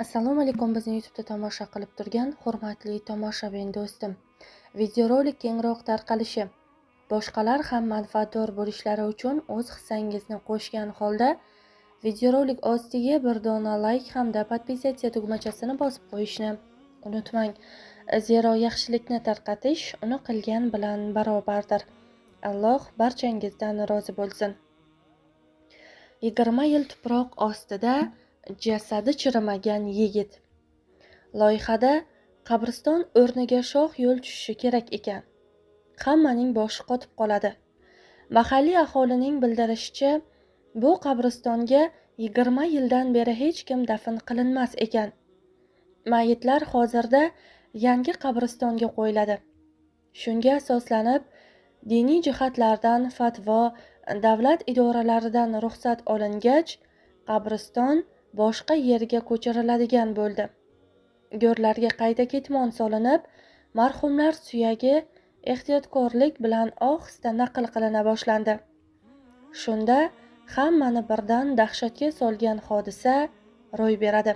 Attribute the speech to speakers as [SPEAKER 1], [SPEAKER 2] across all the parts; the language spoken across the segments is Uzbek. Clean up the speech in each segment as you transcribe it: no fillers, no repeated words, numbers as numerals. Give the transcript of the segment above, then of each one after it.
[SPEAKER 1] Assalomu alaykum, bizni YouTube'da tomosha qilib turgan hurmatli tomoshabin do'stim. Videorolik kengroq tarqalishi, boshqalar ham manfaatdor bo'lishlari uchun o'z hissangizni qo'shgan holda videorolik ostiga bir dona like hamda podpisatsiya tugmachasini bosib qo'yishni unutmang. Zero yaxshilikni tarqatish uni qilgan bilan barobardir. Alloh barchangizdan rozi bo'lsin. 20 yil tuproq ostida jasadi chirimagan yigit. Loyihada qabriston o'rniga shoh yo'l tushishi kerak ekan. Hammaning boshi qotib qoladi. Mahalliy aholining bildirishicha, bu qabristonga 20 yildan beri hech kim dafn qilinmas ekan. Mayitlar hozirda yangi qabristonga qo'yiladi. Shunga asoslanib, diniy jihatlardan fatvo, davlat idoralaridan ruxsat olingach, qabriston boshqa yerga ko'chiriladigan bo'ldi. Go'rlarga qayta ketmon solinib, marhumlar suyagi ehtiyotkorlik bilan ohista naql qilina boshlandi. Shunda hammani birdan dahshatga solgan hodisa ro'y beradi.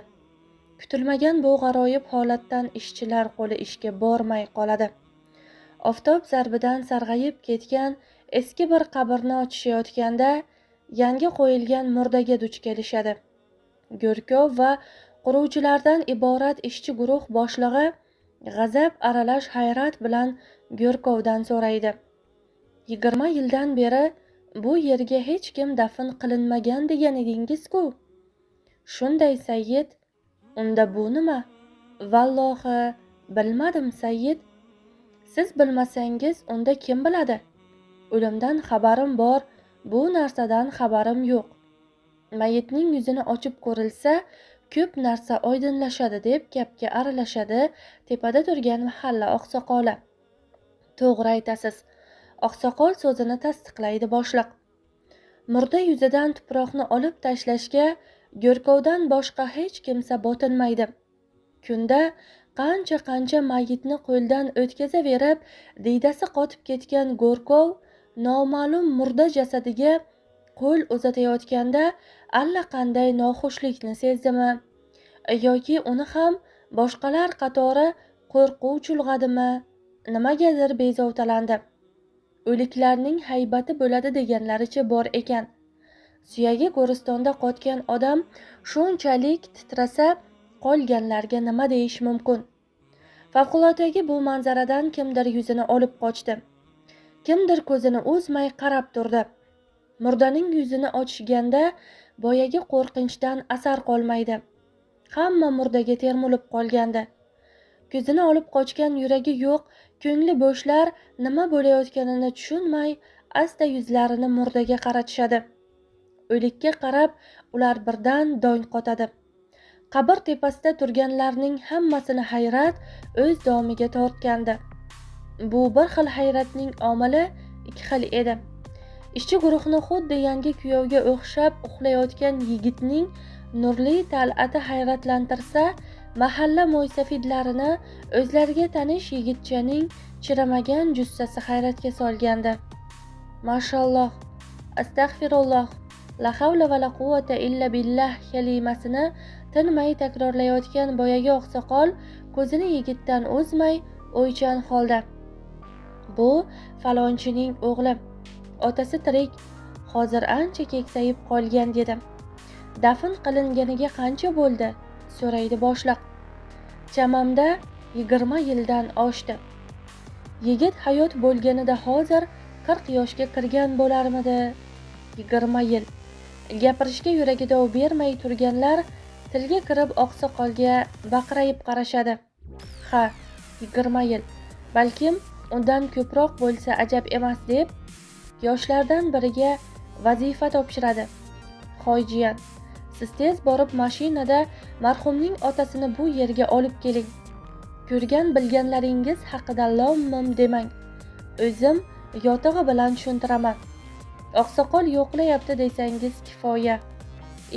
[SPEAKER 1] Kutilmagan bu g'aroyib holatdan ishchilar qo'li ishga bormay qoladi. Oftob zarbidan sarg'ayib ketgan eski bir qabrni ochishayotganda yangi qo'yilgan murdaga duch kelishadi. Go'rkov va quruvchilardan iborat ishchi guruh boshlig'i g'azab aralash hayrat bilan Go'rkovdan so'raydi. 20 yildan beri bu yerga hech kim dafn qilinmagan degan edingiz-ku. Shunday Sayyid, unda bu nima? Vallohi, bilmadim Sayyid. Siz bilmasangiz unda kim biladi? O'limdan xabarim bor, bu narsadan xabarim yo'q. Mayitning yuzini ochib ko'rilsa, ko'p narsa oydinlashadi deb gapga aralashadi tepada turgan mahalla oqsoqoli. To'g'ri aytasiz. Oqsoqol so'zini tasdiqlaydi boshliq. Murda yuzidan tuproqni olib tashlashga Go'rkovdan boshqa hech kimsa botinmaydi. Kunda qancha-qancha mayitni qo'ldan o'tkazaverib, diydasi qotib ketgan Go'rkov noma'lum murda jasadiga qo'l uzatayotganda allaqanday noxushlikni sezdimi yoki uni ham boshqalar qatori qo'rquv chulg'adimi, nimagadir bezovtalandi. O'liklarning haybati bo'ladi deganlaricha bor ekan. Suyagi go'ristonda qotgan odam shunchalik titrasa, qolganlarga nima deyish mumkin? Favqulodagi bu manzaradan kimdir yuzini olib qochdi. Kimdir ko'zini uzmay qarab turdi. Murdaning yuzini ochishganda boyagi qo'rqinchdan asar qolmaydi. Hamma murdaga termulib qolgandi. Ko'zini olib qochgan yuragi yo'q, ko'ngli bo'shlar nima bo'layotganini tushunmay, asta yuzlarini murdaga qaratishadi. O'likka qarab ular birdan dong qotadi. Qabr tepasida turganlarning hammasini hayrat o'z domiga tortgandi. Bu bir xil hayratning omili ikki xil edi. Ishchi guruhni xuddi yangi kuyovga o'xshab uxlayotgan yigitning nurli tal'ati hayratlantirsa, mahalla mo'ysafidlarini o'zlariga tanish yigitchaning chirimagan jussasi hayratga solgandi. Mashalloh, astag'firulloh, la havla va la quvvata illa billah kalimasini tinmay takrorlayotgan boyagi oqsoqol ko'zini yigitdan uzmay o'ychan holda: "Bu falonchining o'g'li. Otasi tirik, hozir ancha keksayib qolgan" dedi. Dafn qilinganiga qancha bo'ldi? So'raydi boshliq. Chamamda 20 yildan oshdi. Yigit hayot bo'lganida hozir 40 yoshga kirgan bo'larmidi? 20 yil. Gapirishga yuragi dov bermay turganlar tilga kirib oqsoqolga baqrayib qarashadi. Ha, 20 yil. Balkim undan ko'proq bo'lsa ajab emas deb yoshlardan biriga vazifa topshiradi. Hoy jiyan, siz tez borib mashinada marhumning otasini bu yerga olib keling. Ko'rgan bilganlaringiz haqida lom-mim demang. O'zim yotig'i bilan tushuntiraman. Oqsoqol yo'qlayapti desangiz kifoya.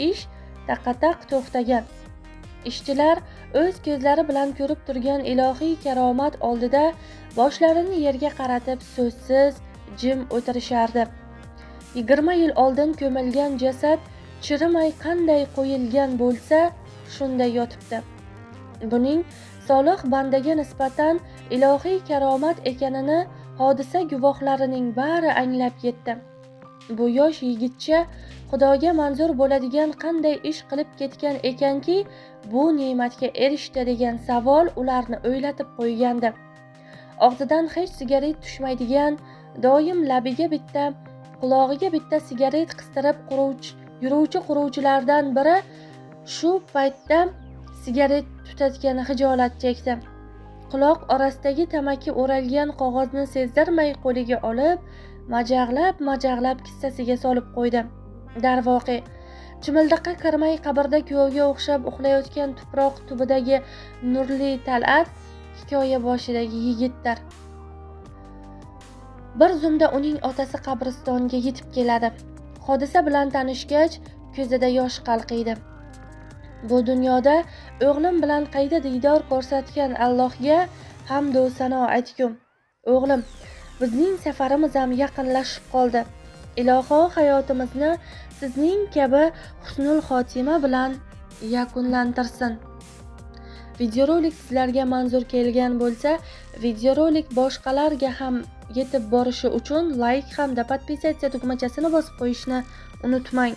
[SPEAKER 1] Ish taqataq to'xtagan. Ishchilar o'z ko'zlari bilan ko'rib turgan ilohiy karomat oldida boshlarini yerga qaratib so'zsiz jim o'tirishardi. 20 yil oldin ko'milgan jasad chirimay qanday qo'yilgan bo'lsa, shunday yotibdi. Buning solih bandaga nisbatan ilohiy karomat ekanini hodisa guvohlarining bari anglab yetdi. Bu yosh yigitcha Xudoga manzur bo'ladigan qanday ish qilib ketgan ekanki, bu ne'matga erishdi degan savol ularni o'ylatib qo'ygandi. Og'zidan hech sigaret tushmaydigan, doim labiga bitta, qulog'iga bitta sigaret qistirib yuruvchi quruvchilardan biri shu paytda sigaret tutatgani xijolat chekdi. Quloq orasidagi tamaki o'ralgan qog'ozni sezdirmay qo'liga olib, majag'lab kissasiga solib qo'ydi. Darvoqe, chimildiqqa kirmay qabrda kuyovga o'xshab uxlayotgan tuproq tubidagi nurli Tal'at hikoya boshidagi yigitdir. Bir zumda uning otasi qabristonga yetib keladi. Hodisa bilan tanishgach, ko'zida yosh qalqiydi. Bu dunyoda o'g'lim bilan qayta diydor ko'rsatgan Allohga hamd va sano aytgum. O'g'lim, bizning safarimiz ham yaqinlashib qoldi. Iloho hayotimizni sizning kabi husnul xotima bilan yakunlantirsin. Videorolik sizlarga manzur kelgan bo'lsa, videorolik boshqalarga ham yetib borishi uchun like hamda podpisatsiya tugmachasini bosib qo'yishni unutmang.